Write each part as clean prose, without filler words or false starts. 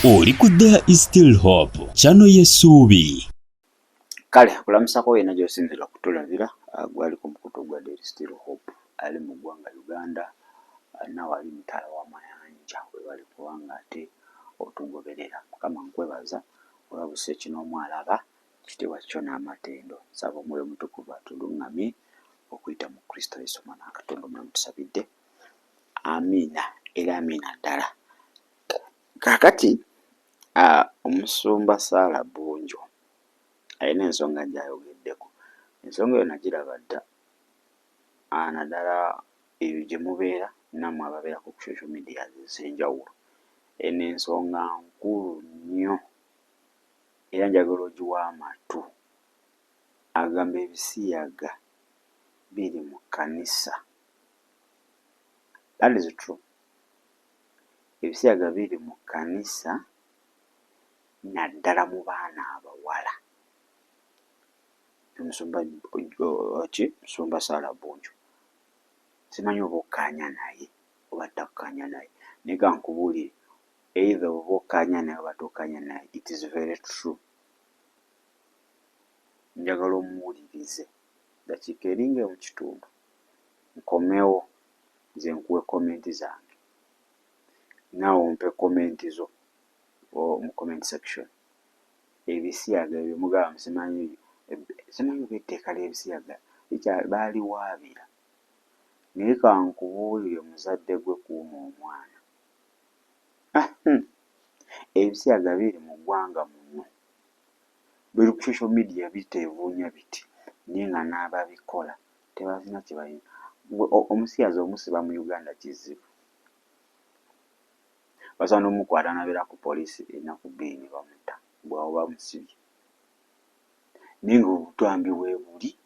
Oli ku There is Still Hope, channel y'essuubi. Kale kulamusako yena gy'osinzira okutulabira, gwali ku mukutu gwa There is Still Hope, ali mu ggwanga Uganda, naawe ali mutala w'amayanja, webale kubanga ate otugoberera. Mukama nkwebaza olwa busekinoomu alaba ekitiibwa kyo n'amatendo. Nsaba Omwoyo Omutukuvu atuluŋŋamye okuyita mu Kristo Yesu Omwana wa Katonda omulamu tusabidde. Amiina era amiina ddala. Kaakati Omusumba Sarah Bunjo alina ensonga gy'ayogeddeko. Ensonga eyo nagiraba dda naddala eyo gye mubeera nammwe ababeerako ku social media ez'enjawulo. Eno ensonga nkulu nnyo era njagala ogiwe amatu. Agamba ebisiyaga biri mu kkanisa. That is true. Ebisiyaga biri mu kkanisa naddala mu baana abawala. Omusumba ki Musumba Sarah Bunjo simanyi oba okkaanya naye oba takkaanya naye, naye ka nkubuulire either oba okkaanya naye oba tokkaanya naye, it is very true. Njagala omuwulirize ddakiika eringa emu kitundu nkomewo nze nkuwe comment zange naawe ompe comment zo mu comment section. Ebisiyaga ebyo mugamba simanyi simanyi oba etteeka ly'ebisiyaga baaliwaabira, naye ka nkubuulire muzadde gwe kuuma omwana. Ebisiyaga biri mu ggwanga muno, biri ku social media biteevuunya biti naye nga n'ababikola tebalina kye bayina. Omusiyazi omusiba mu Uganda kizibu, basobola n'omukwata n'abeera ku poliisi ennaku bbiri ne bamutta bw'aba bamusibye. Naye ng'obutambi weebuli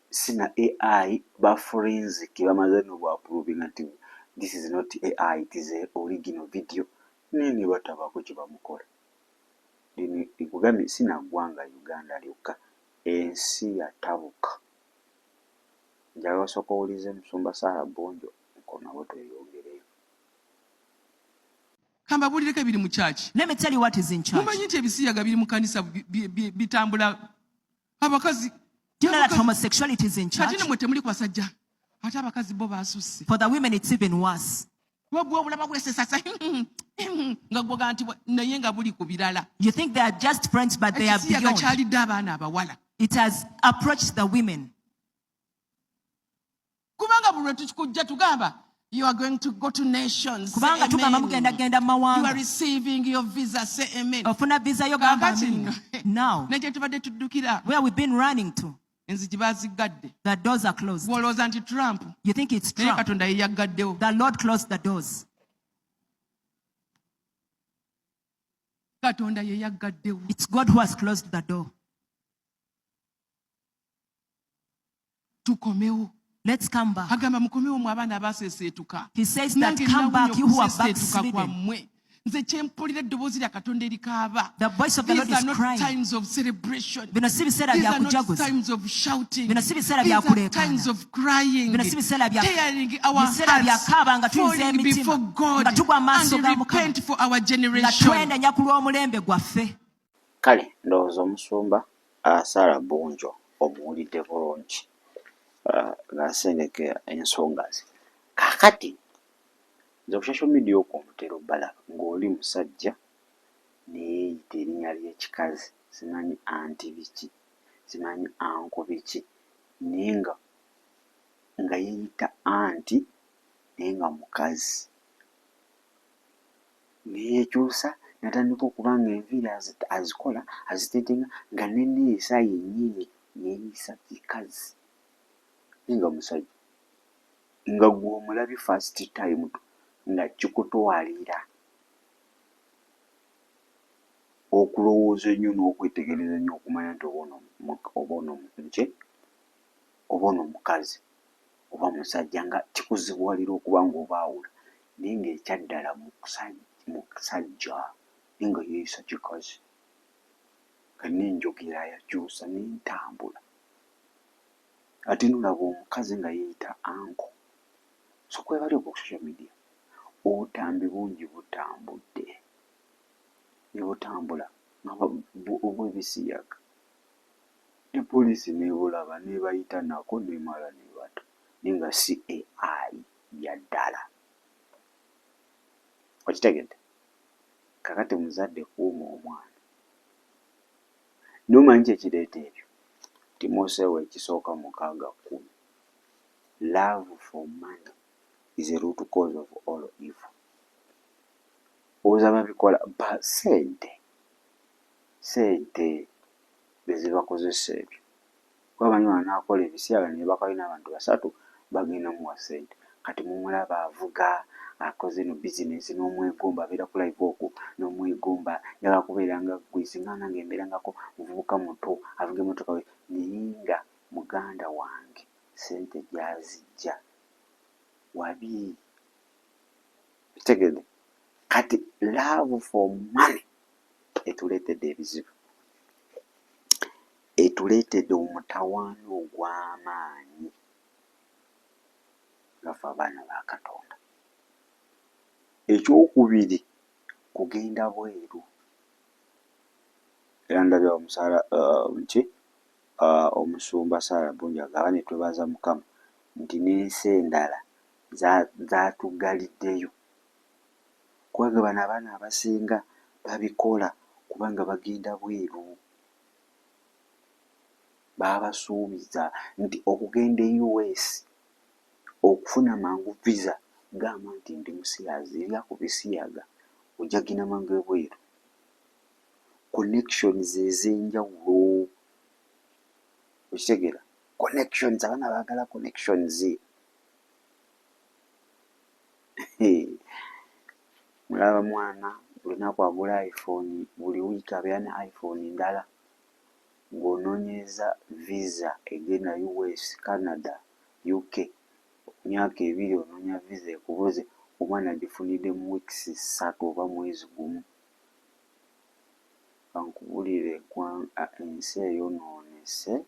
si na AI, ba forensic bamaze n'obwapprovinga nti this is not AI, it is a original video, naye ne batabaako kye bamukola. Nkugambye si na ggwanga Uganda lyokka, ensi yatabuka. Njagala osooke owulirize Musumba Sarah Bunjo nkomewo tweyongereyo. Kambabuulireko ebiri mu church. Let me tell you what is in church. Mumanyi nti ebisiyaga biri mu kanisa bitambula abakazi. Do you know that homosexuality is in church? Kati namwe temuli ku basajja, ate abakazi bo basusse. For the women it's even worse. Gwe obulaba bwesesasa nga gwoga nti naye nga buli ku birala. You think they are just friends, but they are Ekisiyaga beyond. Kyalidde abaana abawala. It has approached the women. Kubanga buli lwe tukikujja tugamba you are going to go to nations. Say Kubanga tugamba amen. mugenda genda mu You are mawanga. receiving your visa. Say amen. Ofuna visa yo, gamba Kaakati amina. nno, Now, ne gye tubadde tuddukira where we've been running to, enzigi baaziggadde. The doors are closed. Gw'olowooza nti Trump, You think it's naye Trump. Katonda ye yaggaddewo. The Lord closed the doors. Katonda ye yaggaddewo. It's God who has closed the door. Tukomewo. Let's come back. Agamba mukomewo mu abaana abaseeseetuka. He says that Nange come back, nawunya you who are okuseeseetuka backslidden. Kwammwe. Nze kyempulira eddoboozi lya Katonda erikaaba. The voice of the These Lord are is not crying. Times of celebration. Bino si biseera These bya are not kujaguza. Times of shouting. Bino si biseera These bya are kuleekaana. Times of crying. Bino si biseera bya Tearing our biseera bya hearts, kaaba nga tuyuza falling emitima, before God nga tugwa mu maaso and ga Mukama, repent for our nga generation. twenenya ku lw'omulembe gwaffe. Kale ndowooza omusumba Sarah Bunjo omuwulidde bulungi ng'asengeka ensonga ze. Kaakati nze ku social media okwo ntera obbalaba ng'oli musajja ne yeeyita erinnya ly'ekikazi, simanyi anti biki, simanyi uncle biki, naye nga yeeyita anti naye nga mukazi. Ne yeekyusa n'atandika okuba ng'enviiri azikola aziteetenga nga n'enneeyisa yennyini yeeyisa kikazi naye nga musajja. Nga ggwe omulabye first time nga kikutwalira okulowooza ennyo n'okwetegereza ennyo okumanya nti oba ono ki, oba ono mukazi oba musajja, nga kikuzibuwalira okuba ng'obaawula, naye ng'ekyaddala musajja naye nga yeeyisa kikazi, nga n'enjogera yakyusa n'entambula. Ate n'olaba omukazi nga yeeyita uncle. So kwebali okwo ku social media, obutambi bungi butambudde. butambula nga obw'ebisiyaga. Ne poliisi n'ebulaba n'ebayita nako n'emala n'ebata naye nga si AI bya ddala. Okitegedde? Kakati muzadde kuuma omwana. Naye omanyi ki ekireeta ebyo? Timoseewo ekisooka 6:10. Love for money is a root cause of all evil. Oza babikola ba ssente, ssente be zibakozesa ebyo. Kuba bamanyi bw'anaakola ebisiyaga ne yeebakayo n'abantu basatu bagenda muwa ssente. Kati mumulaba avuga akoze eno bizinensi n'omwegomba abeera ku live okwo n'omwegomba njagala kubeera nga ggwe singa nange mbeerangako muvubuka muto avuga emmotoka we naye nga muganda wange ssente gy'aziggya wabi. Okitegedde? Kati love for money etuleetedde ebizibu, etuleetedde omutawaana ogw'amaanyi nga ffe abaana ba Katonda. Ekyokubiri kugenda bweru. Era ndabye omusaala ki omusumba Sarah Bbunja agamba ne twebaza Mukama nti n'ensi endala zaatuggaliddeyo. Kubanga bano abaana abasinga babikola kubanga bagenda bweru. Baabasuubiza nti okugenda e US okufuna mangu visa gamba nti ndi musiyazi lya ku bisiyaga ojja kugenda mangu ebweru. Connections ez'enjawulo okitegeera? Connections abaana baagala connections. Mulaba mwana buli lunaku agula iPhone buli wiiki abeera ne iPhone ndala ng'onoonyeza visa egenda US, Canada, UK myaka ebiri onoonya visa ekubuze omwana agifunidde mu weeks ssatu oba mwezi gumu. Kankubuulire ensi eyonoonese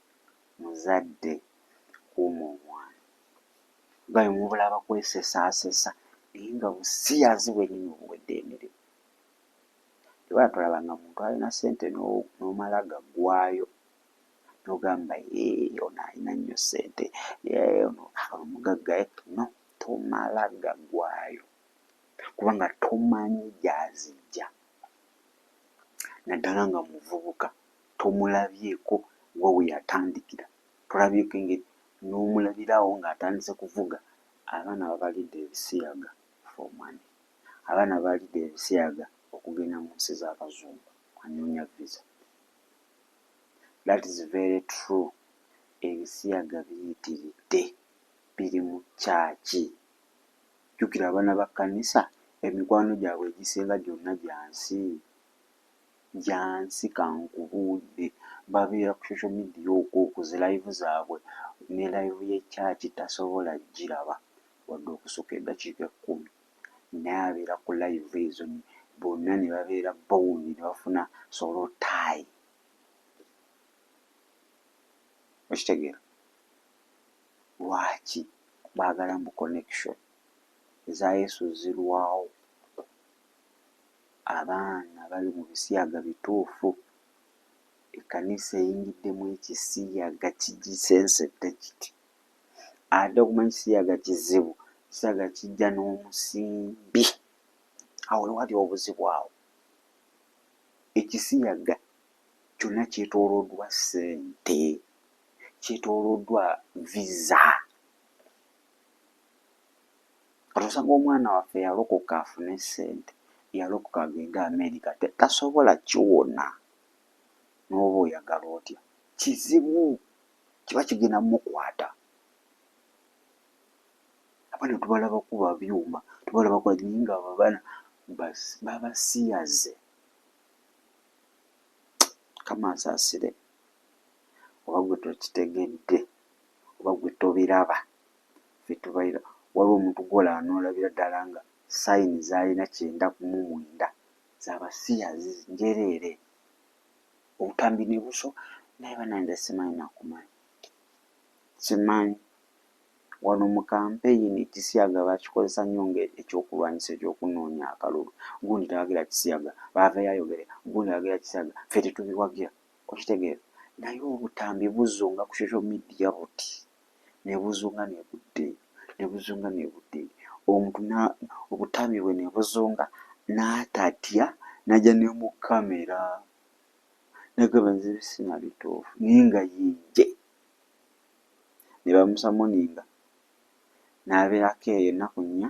muzadde kuuma omwana. Nga bwe mubulaba kwesesaasesa naye nga busiyazi bwennyini obuwedde emirimu. Tebala tolabanga muntu alina ssente n'omala gaggwaayo n'ogamba yee ono alina nnyo ssente, yee ono mugagga no tomala gaggwaayo kubanga tomanyi gy'aziggya naddala nga muvubuka tomulabyeko wa we yatandikira, tolabyeko engeri n'omulabirawo ng'atandise kuvuga. Abaana babalidde ebisiyaga for money. Abaana babalidde ebisiyaga okugenda mu nsi z'abazungu anoonya visa. That is very true. Ebisiyaga biyitiridde biri mu kyaki. Jjukira abaana ba kkanisa emikwano gyabwe egisinga gyonna gya nsi. Gya nsi kankubuulire. Babeera ku social media okwo ku zi live zaabwe ne live y'ekyaki tasobola ggiraba wadde okusukka eddakiika ekkumi. Naye abeera ku live ezo bonna ne babeera bound ne bafuna solo tie. Okitegeera? Lwaki baagala mbu connection eza Yesu zirwawo. Abaana bali mu bisiyaga bituufu. Ekkanisa eyingiddemu ekisiyaga kigisensedde kiti. Ate okumanya ekisiyaga kizibu, ekisiyaga kijja n'omusimbi. Awo we wali obuzibu awo. Ekisiyaga kyonna kyetooloddwa ssente, kyetooloddwa visa. Kati osanga omwana waffe yalokoka afune ssente, yalokoka agende America, tasobola kiwona n'oba oyagala otya. Kizibu, kiba kigenda mmukwata. Abaana tubalaba kuba byuma, tubalaba kuba naye nga abo abaana babasiyaze. Mukama ansaasire oba ggwe tokitegedde oba ggwe tobiraba ffe tubalira waliwo omuntu gw'olaba n'olabira ddala nga sayini z'alina 99 za basiyazi njereere. Obutambi ne buso naye bannange simanyi na kumanya. Simanyi. Wano mu kampeyini ekisiyaga bakikozesa nnyo nga ekyokulwanyisa ekyokunoonya akalulu. Gundi tawagira kisiyaga, baaveeyo ayogere, gundi awagira kisiyaga, ffe tetubiwagira. Okitegeera? Naye obutambi buzunga ku social media buti ne buzunga ne budda eri, ne buzunga ne budda eri. Omuntu obutambi bwe ne buzunga n'atatya n'ajja ne mu kkamera n'agamba nze sina bituufu naye nga ye ne bamusamoninga n'abeerako eyo ennaku nnya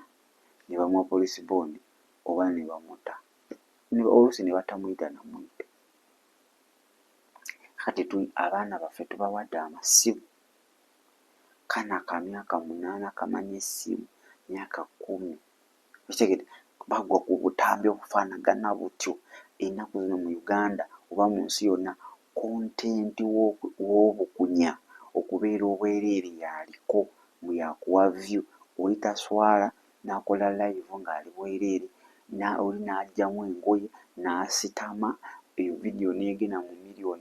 ne bamuwa police bond oba ne bamuta, oluusi ne batamuyita namuyita. Kati abaana baffe tubawadde amasimu, kaana ka myaka 8 kamanyi essimu, myaka 10, okitegedde, bagwa ku butambi obufaanagana butyo. Ennaku zino mu Uganda oba mu nsi yonna content w'obukunya okubeera obwereere y'aliko mbu yakuwa view. Oli taswala n'akola live ng'ali bwereere, oli n'aggyamu engoye n'asitama, eyo vidiyo n'egenda mu 10 million.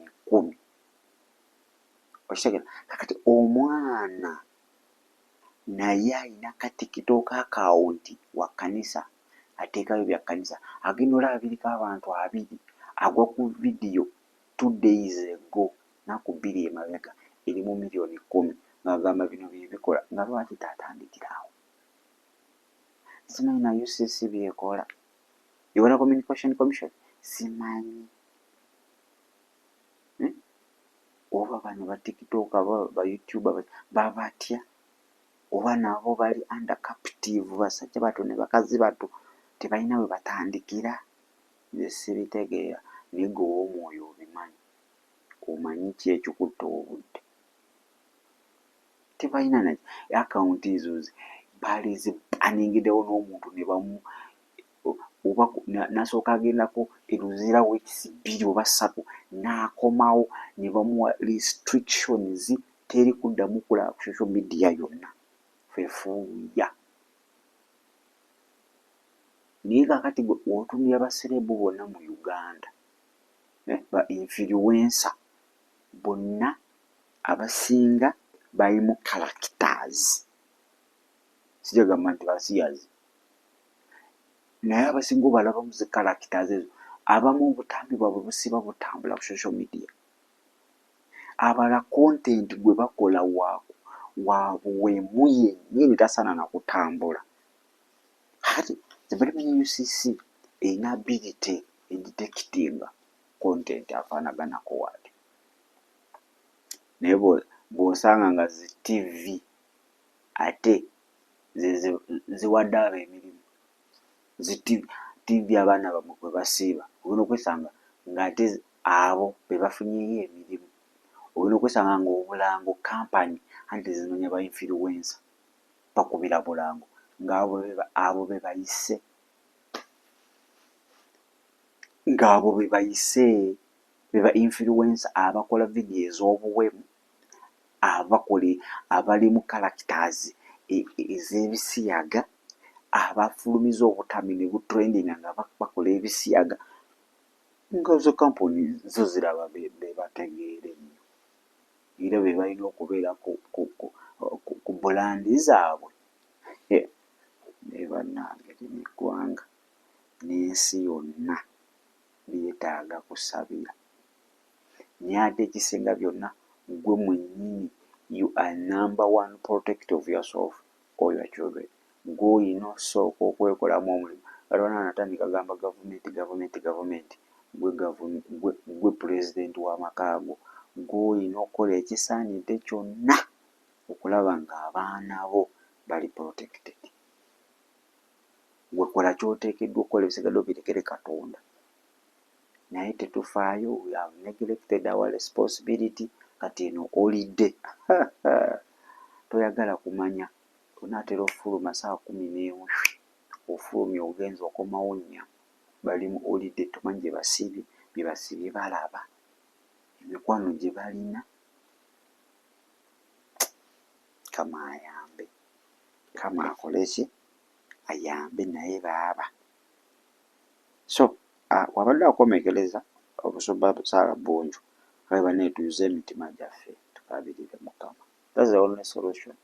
Okitegeera? Kakati omwana naye alina ka TikTok account wa kkanisa, ateekayo bya kkanisa, agenda olaba biriko abantu 20, agwa ku vidiyo 2 days ago, nnaku 2 emabega, eri mu 10 million, ng'agamba bino bye bikola. Nga lwaki taatandikira awo? Simanyi na UCC by'ekola, Uganda Communication Commission, simanyi oba bano ba TikTok, ba YouTuber babatya, oba nabo bali under captive, basajja battu ne bakazi battu tebalina we batandikira. Nze sibitegeera, naye ggwe ow'omwoyo obimanyi, omanyi ki ekikutta obudde. Tebalina na akawunti ezo baalizibaningiddewo n'omuntu ne bamu oba n'asooka agendako e Luzira weeks 2 oba 3, n'akomawo ne bamuwa restrictions, teri kuddamu kulaba ku social media yonna feefuuya. Naye kaakati ggwe w'otunuulira ba celeb bonna mu Uganda, ba influencer bonna abasinga balimu characters. Sijja kugamba nti basiyazi, naye abasinga obalabamu zi characters ezo. Abamu obutambi bwabwe busiba butambula ku social media, abalala content gwe bakola wa buwemu yennyini, tasaana na kutambula. Kakati nze mbadde manyi UCC erina ability edetectinga content afaanaganako waati, naye bw'osanga nga zi TV ate ziwadde abo emirimu, zi TV abaana bammwe kwe basiiba, ogenda okwesanga ng'ate abo be bafunyeeyo emirimu. Ogenda okwesanga ng'obulango kampani anti zinoonya ba influencer, bakubira bulango ng'abo be bayise, ng'abo be bayise be ba influencer abakola vidiyo ez'obuwemu, abakola abalimu characters ez'ebisiyaga, abafulumiza obutambi ne butrendinga nga bakola ebisiyaga, nga zo kampuni zo ziraba be bategeera ennyo era be balina okubeera ku brand zaabwe. Naye bannange, lino eggwanga n'ensi yonna byetaaga kusabira. Naye ate ekisinga byonna, ggwe mwennyini, you are number one protector of yourself or your children. Ggwe olina okusooka okwekolamu omulimu. Kati wano natandika gamba gavumenti, gavumenti, gavumenti. Ggwe pulezidenti w'amaka go, ggwe olina okukola ekisaanidde kyonna okulaba ng'abaana bo bali protected. Ggwe kola ky'oteekeddwa okukola, ebisigadde obirekere Katonda. Naye tetufaayo, we have neglected our responsibility. Kati eno olidde toyagala kumanya, onaatera ofuluma ssaawa 11, ofulumye ogenze, okomawo 4, bali mu holiday, tomanyi gye basiibye, bye basiibye balaba, emikwano gye balina. Mukama ayambe, Mukama akole ki, ayambe naye baaba. So wabadde akomekereza omusumba Sarah Bunju abe banne, tuyuze emitima gyaffe tukaabirire Mukama. That's the only solution.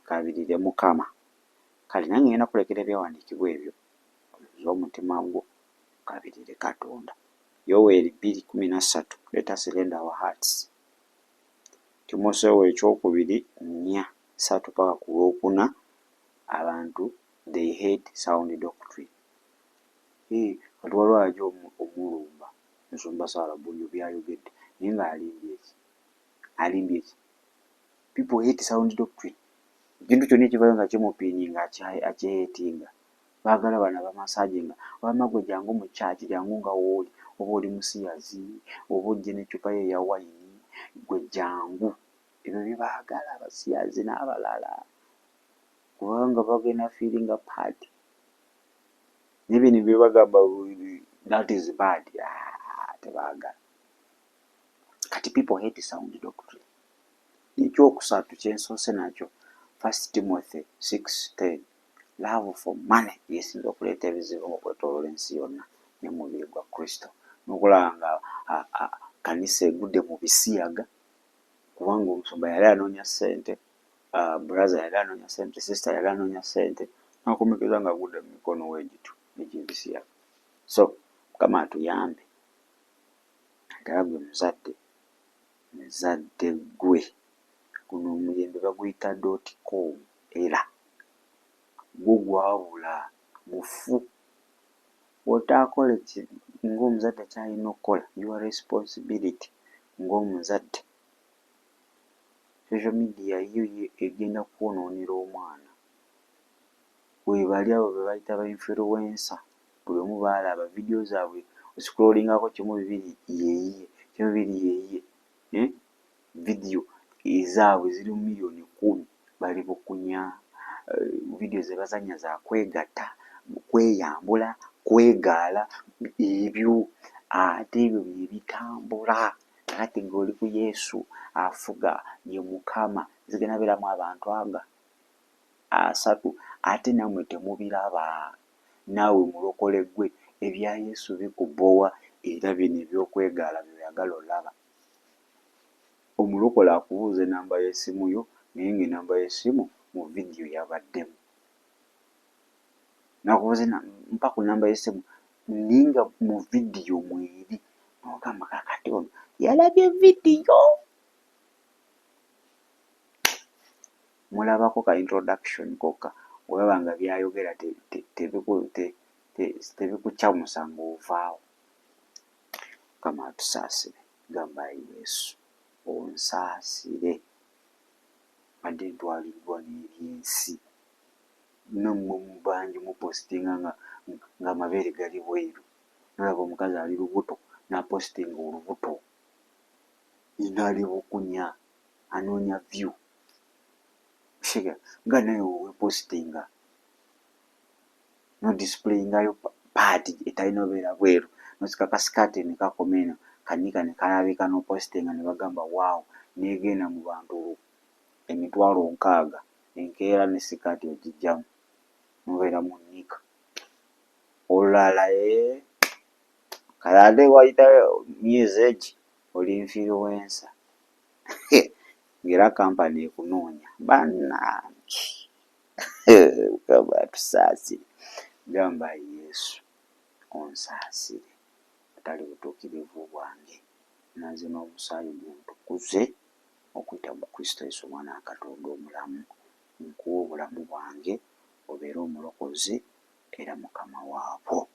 Tukabirire Mukama. Kale nange ngenda kulekera ebyawandiikibwa ebyo oyoze omutima gwo okabirire Katonda. Yoweeri 2:13 Let us rend our hearts. Timoseewo ekyokubiri 4:3 paka ku lwokuna abantu they hate sound doctrine. Hee kati waliwo aja omulumba Musumba Sarah Bunjo byayogedde naye nga alimbye ki? Alimbye ki? People hate sound doctrine. Ekintu kyonna ekivayo nga kimupiininga akyehetinga. Baagala bano abamasaajinga wamma gwe jangu mu church jangu nga wooli oba oli musiyazi oba ojje n'eccupa yo eya wayini gwe jangu. Ebyo bye baagala abasiyazi n'abalala kubanga bagenda feelinga part. Naye bino bye bagamba that is bad ah, tebaagala. Kati people hate sound doctrine. Ekyokusatu kyensoose nakyo First Timothy 6:10 love for money yesinza okuleeta ebizibu okwetoloola ensi yonna ne mubiri gwa Kristo n'okulaba nga kanisa egudde mu bisiyaga kubanga omusumba yali anoonya ssente, brother yali anoonya ssente, sister yali anoonya ssente n'akomekeza ng'agudde mu mikono weegityo egy'ebisiyaga. So Mukama atuyambe naddala gwe muzadde, muzadde ggwe guno omulembe baguyita dot com era gwo gwabula mufu bw'otaakole ng'omuzadde ky'alina okukola your responsibility ng'omuzadde social media yo egenda kukwonoonera omwana. Weebali abo be bayita ba influencer buli omu baalaba vidiyo zaabwe oscrollingako kimu bibiri yeeyiye kimu bibiri yeeyiye eh? Vidiyo ezaabwe ziri mu miliyoni 10 bali bukunya vidiyo ze bazannya za kwegatta kweyambula kwegaala ebyo ate ebyo bye bitambula. Kakati gwe oli ku Yesu afuga ye Mukama zigenda beeramu abantu aga asatu ate nammwe temubiraba. Naawe mulokole ggwe ebya Yesu bikubowa era bino eby'okwegaala by'oyagala olaba. Omulokole akubuuza ennamba y'essimu yo naye ng'ennamba y'essimu mu vidiyo yabaddemu. N'akubuuza mpa ku nnamba y'essimu naye nga mu vidiyo mweri n'ogamba kaakati ono yalabye vidiyo. Mulabako ka introduction kokka olaba nga by'ayogera tebikukyamusa ng'ovaawo. Mukama atusaasire. Gamba ayi Yesu onsaasire mbadde ntwaliddwa n'ebyensi nammwe bangi mupositinga nga ng'amabeere gali bweru nolaba omukazi ali lubuto n'apositinga olubuto ali bukunya anoonya view nga naye wepositinga nodisplayingayo part etalina obeera bweru nosika kasikaati ne kakoma eno kanika ne kalabika n'opositinga ne bagamba waawo negenda mu bantu 60,000 enkeera ne sikaati ogijjamu nobeera mu nnika olulala ee kale ate wayitayo myezi egi oli influencer ng'era kampani ekunoonya bannange Mukama atusaasire. Gamba ayi Yesu onsaasire atali butuukirivu bwange naaze n'omusaayi gwo ontukuze okuyita mu Kristo Yesu omwana wa Katonda omulamu nkuwa obulamu bwange obeere omulokozi era mukama waabwo.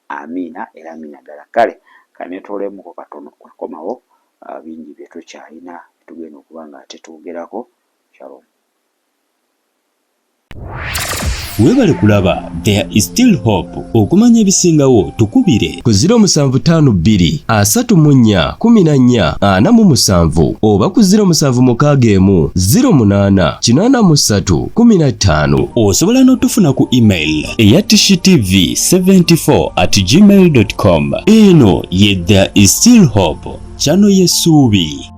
Amiina era amiina ddala. Kale kanetoolemuko katono komawo bingi bye tukyalina tugenda okuba nga ate twogerako. Shalom. Webale kulaba There is still hope. Okumanya ebisingawo tukubire ku 0752 34 14 47 oba ku 0761 08 83 15. Osobola n'otufuna ku email eya tishitv74 at gmail.com. Eno ye There is still hope, channel y'essuubi.